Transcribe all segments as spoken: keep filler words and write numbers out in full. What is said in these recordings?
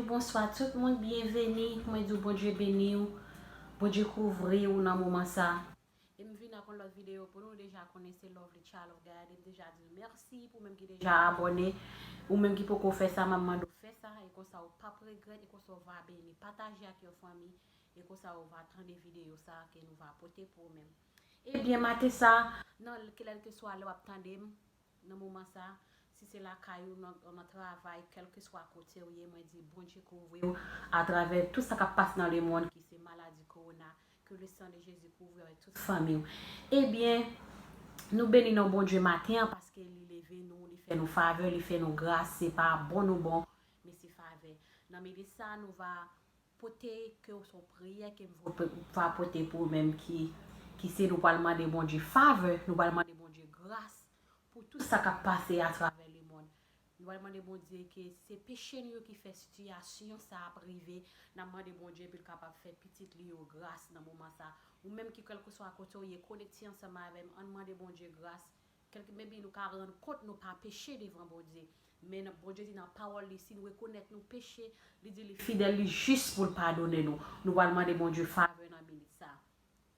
Bonswa tout moun, byenveni. Mwen di w Bondye beni w, Bondye kouvri w nan moman sa. E m vin ak yon lòt videyo pou nou. Deja konnen se Lovely Child of God. E m deja di w mèsi pou menm ki deja abòne. Ou menm ki poko fè sa, m ap mande w fè sa. E konsa ou p ap regrèt. E konsa ou va beni. Pataje ak yon fanmi. E konsa ou va tande videyo sa ke nou va pote pou ou menm. Ebyen, maten sa, nan kèlkeswa lè w ap tande m, nan moman sa, si se lakay ou, nan, nan travay, kèlkeswa kote ou ye, mwen di Bondye kouvri w atravè tout sa k ap pase nan lemonn ki se maladi kowona, que le sang de Jésus couvre avec tout fanmi w. Ebyen, nou beni non Bondye maten an paske li leve nou, li fè nou favè, li fè nou gras, se pa bon nou bon, men se favè. Nan minit sa, nou va pote ke w se yon priyè ke m vo- va pote pou ou menm ki, ki se nou pral mande Bondye favè, nou pral mande Bondye gras pou tout sa k ap pase atravè lemonn. Nou pral mande Bondye ke si se peche nou yo ki fè sitiyasyon sa ap rive, n ap mande Bondye pou l kapab fè pitit li yo gras nan moman sa. Ou menm ki kèlkeswa kote w ye, konekte ansanm avè m, ann mande Bondye gras. Kèlke, maybe nou ka rann kont nou pa peche devan Bondye. Men nan, Bondye di nan pawòl li, si nou rekonèt nou peche, li di li fidèl, li jis pou l padone nou. Nou pral mande Bondye favè nan minit sa.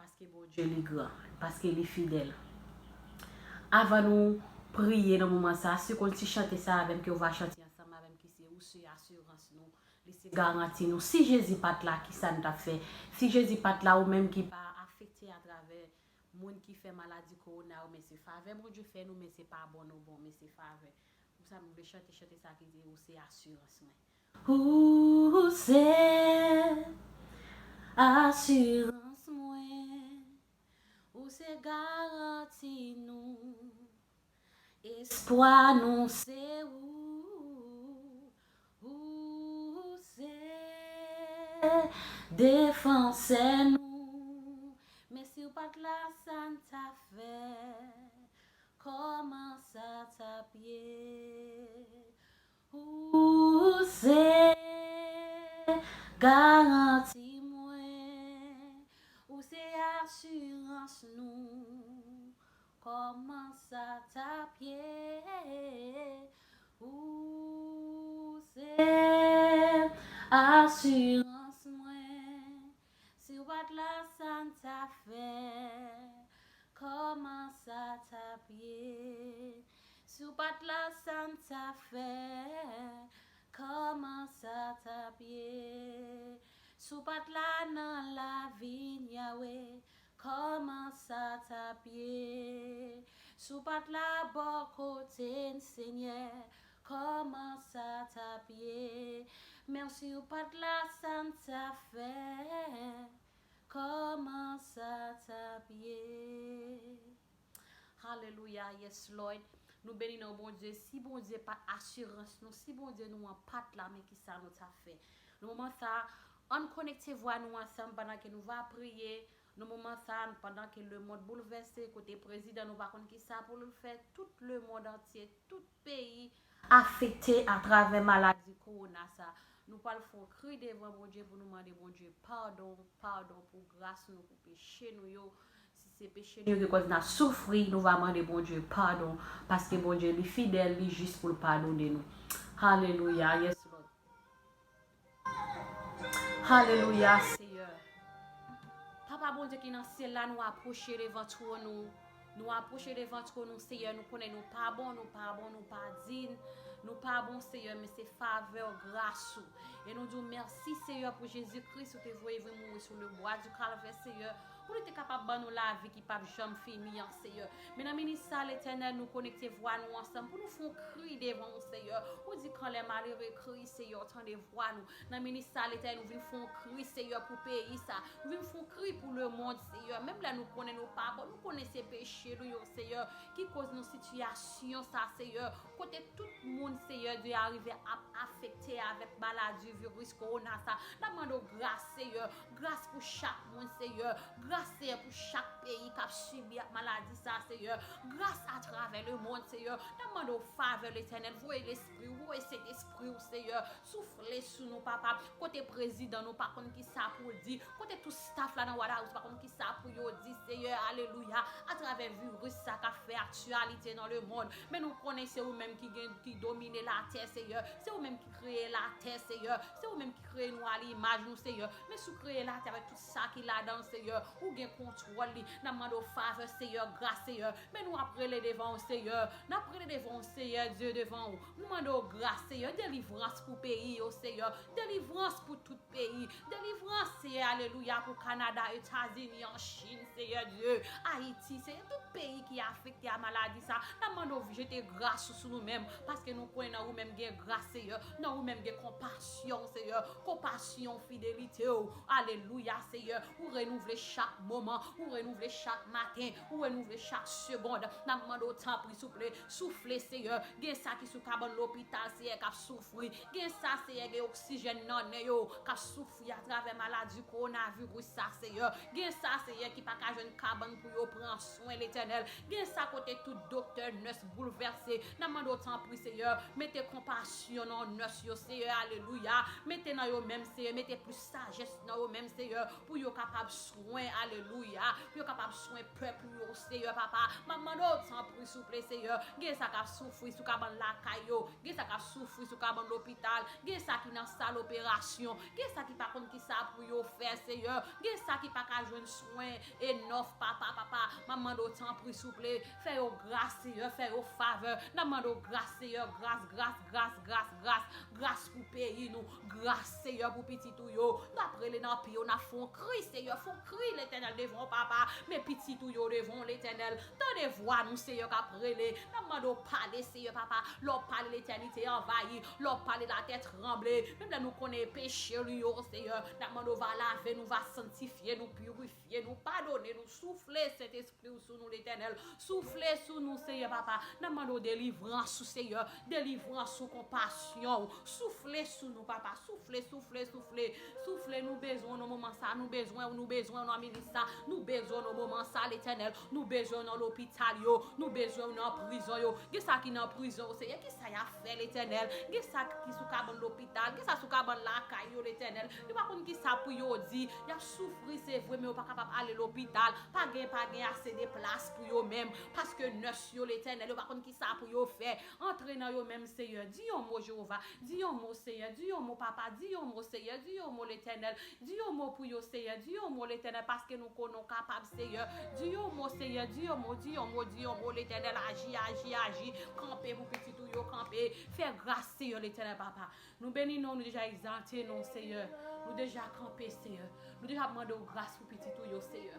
Paske Bondye li gran, paske li fidèl. Avan nou priye nan moman sa, si w konn ti chante sa avè m, ke w va chante ansanm avè m, ki se Ou se asirans nou, li se garanti nou. Si Jezi pa t la, kisa n t ap fè? Si Jezi pa t la, ou menm ki pa afekte atravè moun ki fè maladi kowona yo, men se favè Bondye fè nou, men se pa bon nou bon, men se favè. Pou sa nou vle chante, chante sa ki di, Ou se asirans mwen. Ou se asirans mwen, ou se garanti nou, espwa nou se ou, ou se defansè nou. Men si w pa t la, sa n t ap fè? Kòman sa t ap ye? Ou se garanti mwen, ou se asirans nou. Kòman sa t ap ye? Ou se asirans mwen. Si w pa t la, sa n t ap fè? Kòman sa t ap ye? Si w pa t la, sa n t ap fè? Kòman sa t ap ye? Si w pa t la nan lavi n, Yawe, kòman sa t ap ye? Si w pa t la bò kote n, Senyè, kòman sa t ap ye? Men si w pa t la, sa n t ap fè? Kòman sa t ap ye? Alelouya, yes Lord. Nou beni non Bondye. Si Bondye pa t asirans nou, si Bondye nou an pa t la, men kisa nou t ap fè? Nan moman sa, ann konekte vwa nou ansanm pandan ke nou va priye. Nan moman sa, pandan ke lemonn boulvèse, kote prezidan nou pa konn kisa pou l fè, tout lemonn antye, tout peyi afekte atravè maladi kowona sa. Nou pral fè yon kri devan Bondye pou nou mande Bondye padon, padon pou gras nou, pou peche nou yo. Si se peche nou yo ki kòz n ap soufri, nou va mande Bondye padon, paske Bondye li fidèl, li jis pou l padone nou. Alelouya, yes Lord. Alelouya, Seyè. Papa Bondye ki nan syèl la, nou apwoche devan twòn ou. Nou apwoche devan twòn ou, Seyè. Nou konnen nou pa bon, nou pa bon, nou pa diy. Nou pa bon, Seyè, men se favè gras ou. E nou di w mèsi, Seyè, pou Jezi Kris ou te voye vin mouri sou le bwa di Kalvè, Seyè, pou li te kapab ban nou lavi ki p ap janm fini an, Seyè. Men nan minit sa, Letènèl, nou konekte vwa nou ansanm pou nou fè yon kri devan ou, Seyè. Ou di, Quand les malheureux crient, Seyè, tande vwa nou. Nan minit sa, Letènèl, nou vin fè yon kri, Seyè, pou peyi sa. Nou vin fè yon kri pou lemonn, Seyè. Menm lè nou konnen nou pa bon, nou konnen se peche nou yo, Seyè, ki koz nou sitiyasyon sa, Seyè. Kote tout moun, Seyè Dye, arive ap afekte avèk maladi viris kowona sa. N ap mande w gras, Seyè. Gras pou chak moun, Seyè. Gras, Seyè, pou chak peyi k ap sibi ak maladi sa, Seyè. Gras atravè lemonn, Seyè. N ap mande w favè, Letènèl. Voye Lespri w, voye Sentespri w, Seyè. Soufle sou nou, papa. Kote prezidan nou pa konn kisa pou l di. Kote tout staff la nan White House pa konn kisa pou yo di, Seyè. Alelouya. Atravè viris sa k ap fè aktyalite nan lemonn. Men nou konnen se ou menm ki gen, ki domine domine latè, Seyè. Se ou menm ki kreye latè, Seyè. Se ou menm ki kreye nou a limaj nou, Seyè. Men si w kreye latè avèk tout sa ki ladan l, Seyè, ou gen kontwòl li. N ap mande w favè, Seyè, gras, Seyè. Men nou ap rele devan w, Seyè. N ap rele devan w, Seyè Dye, devan w. Nou mande w gras, Seyè. Delivrans pou peyi yo, Seyè. Delivrans pou tout peyi. Delivrans, Seyè, alelouya, pou Kanada, Etazini, an Chin, Seyè Dye, Ayiti, Seyè, tout peyi ki afekte a maladi sa. N ap mande w jete gras ou sou nou menm, paske nou konnen nan ou menm gen gras, Seyè, nan ou menm gen konpasyon, Seyè, konpasyon, fidelite w. Alelouya, Seyè, ou renouvle chak moman, ou renouvle chak maten, ou renouvle chak segonn. N ap mande w, tanpri, souple, soufle, Seyè. Gen sa ki sou kabann lopital, Seyè, k ap soufri. Gen sa, Seyè, gen oksijèn nan nen yo, k ap soufri atravè maladi kowonaviris sa, Seyè. Gen sa, Seyè, ki pa ka jwenn kabann pou yo pran swen, Letènèl. Gen sa kote tout doktè, nès boulvèse. N ap mande w, tanpri, Seyè, mete konpasyon nan nès yo, Seyè, alelouya. Mete nan yo menm, Seyè, mete plis sajès nan yo menm, Seyè, pou yo kapab swen, alelouya, pou yo kapab swen pèp ou yo, Seyè, papa. M ap mande w, tanpri, souple, Seyè, gen sa k ap soufri sou kabann lakay yo, gen sa k ap soufri sou kabann lopital, gen sa ki nan sal operasyon, gen sa ki pa konn ki sa pou yo fè, Seyè, gen sa ki pa ka jwenn swen e nòf, papa, papa. M ap mande w, tanpri, souple, fè yo gras, Seyè, fè yo favè. N ap mande w gras, Seyè, gras, gras, gras, gras, gras. Gras pou peyi nou, gras, Seyè, pou pitit ou yo. N ap rele nan pye w, n ap fè yon kri, Seyè, fè yon kri, Letènèl, devan w, papa. Men pitit ou yo devan w, Letènèl. Tande vwa nou, Seyè, k ap rele. N ap mande w pale, Seyè, papa. Lè w pale, letènite anvayi. Lè w pale, latè tranble. Menm lè nou konnen peche nou yo, Seyè, n ap mande w va lave nou, va sanntifye nou, pirifye nou, padone nou, soufle Sentespri w sou nou, Letènèl. Soufle sou nou, Seyè, papa. N ap mande w delivrans ou, Seyè. Delivrans ou, konpasyon w. Soufle sou nou, papa. Soufle, soufle, soufle. Soufle, nou bezwen w nan moman sa. Nou bezwen w, nou bezwen w nan minit sa. Nou bezwen w nan moman sa, Letènèl. Nou bezwen w nan lopital yo. Nou bezwen w nan prizon yo. Gen sa ki nan prizon yo, Seyè. Ki sa y ap fè, Letènèl? Gen sa ki sou kabann lopital. Gen sa sou kabann lakay yo, Letènèl. Yo pa konn ki sa pou yo di. Y ap soufri, se vre, men yo pa kapab ale lopital. Pa gen, pa gen ase de plas pou yo menm. Paske nès yo, Letènèl, yo pa konn ki sa pou yo fè. Antre nan yo menm, Seyè. Di yon mo, Jewova. Di yon mo, Seyè. Di yon mo, papa. Di yon mo, Seyè. Di yon mo, Letènèl. Di yon mo pou yo, Seyè. Di yon mo, Letènèl, paske nou konnen w kapab, Seyè. Di yon mo, Seyè. Di yon mo, di yon mo, di yon mo, Letènèl. Aji, aji, aji. Kanpe pou pitit ou yo kanpe. Fè gras, Seyè, Letènèl, papa. Nou beni non w, nou deja egzalte non w, Seyè. Nou deja kanpe, Seyè. Nou deja ap mande w gras pou pitit ou yo, Seyè.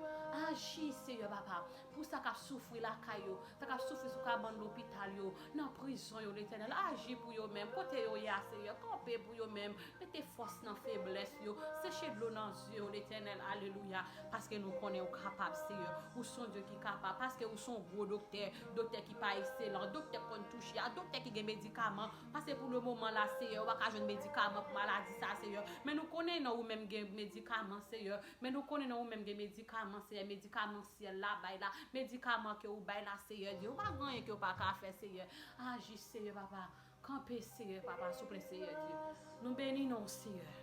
Aji, Seyè, papa. Pou sa k ap soufri lakay yo, sa k ap soufri sou kabann lopital yo, nan prizon yo, Letènèl, aji pou yo menm. Kote yo ye a, Seyè, kanpe pou yo menm. Mete fòs nan feblès yo. Seche dlo nan zye yo, Letènèl, alelouya. Paske nou konnen ou kapab, Seyè. Ou se yon Dye ki kapab. Paske ou se yon gwo doktè. Doktè ki pa eselan. Doktè k konn touche a. Doktè ki gen medikaman. Paske pou le moman la, Seyè, ou pa ka jwenn medikaman pou maladi sa, Seyè. Men nou konnen nan ou menm gen medikaman, Seyè. Men nou konnen nan ou menm gen medikaman, Seyè. Medikaman syèl la bay la. Medikaman ke ou bay la, Seyè Dye. Ou pa gen anyen ke ou pa ka fè, Seyè. Aji, Seyè, papa. Kanpe, Seyè, papa, souple, Seyè Dye. Nou beni non w, Seyè.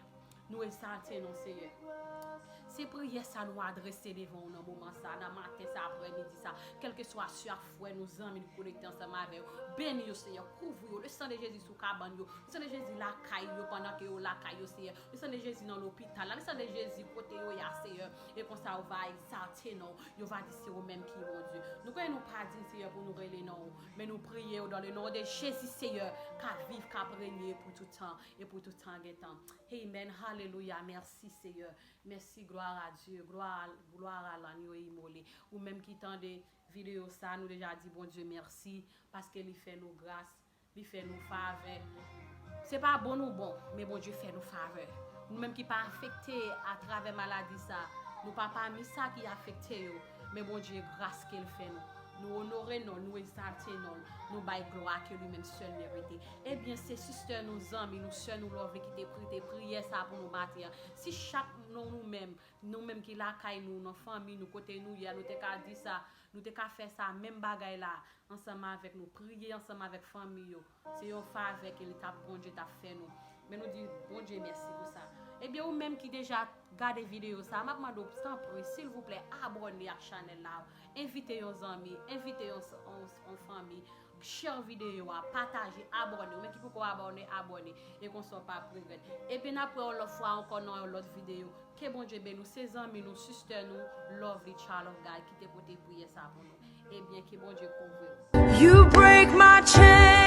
Nou egzalte non w, Seyè. Se priyè sa nou adrese devan w nan moman sa, nan maten sa, aprèmidi sa. Kèlkeswa sè ak frè nou, zanmi nou konekte ansanm avè yo. Beni yo, Seyè. Kouvri yo. Le sang de Jésus sou kabann yo. Le sang de Jésus lakay yo pandan ke yo lakay yo, Seyè. Le sang de Jésus nan lopital la. Le sang de Jésus kote yo ye a, Seyè. E konsa yo va egzalte non w. Yo va di se ou menm ki Bondye. Nou konnen nou pa diy, Seyè, pou nou rele non w. Men nou priye w dans le nom de Jésus, Seyè, k ap viv, k ap renye pou tout tan e pou tout tan gen tan. Amen. Alelouya. Mèsi, Seyè. Mèsi, gloire à Dieu. Gloire, gloire à l'agneau immolé. Ou menm ki tande videyo sa, nou deja di Bondye mèsi paske li fè nou gras, li fè nou favè. Se pa bon nou bon, men Bondye fè nou favè. Nou menm ki pa afekte atravè maladi sa, nou pa pami sa ki afekte yo, men Bondye gras ke l fè nou. Nou onore non l, nou egzalte non l, nou bay glwa ke li menm sèl merite. Ebyen, se sistè nou, zanmi nou, sè nou, love ki te pri-, te priyè sa pou nou maten an. Si chak nou, nou menm, nou menm ki lakay nou, nan fanmi nou, kote nou ye a, nou te ka di sa, nou te ka fè sa, menm bagay la, ansanm avèk nou, priye ansanm avèk fanmi yo. Se yon favè ke li t ap, Bondye t ap fè nou. Men nou di Bondye mèsi pou sa. Ebyen, ou menm ki deja gade videyo sa, m ap mande w, tanpri, silvouplè, abòne ak chanèl la. Envite yon zanmi, envite yon, yon, yon fanmi. Share videyo a, pataje, abòne. Ou menm ki poko abòne, abòne. E konsa w p ap regrèt. Ebyen n ap wè yon lòt fwa ankò nan yon lòt videyo. Ke Bondye beni w, se zanmi nou, sistè nou, Lovely Child of God ki te pote priyè sa pou nou. Ebyen ke Bondye kouvri w. You break my chain.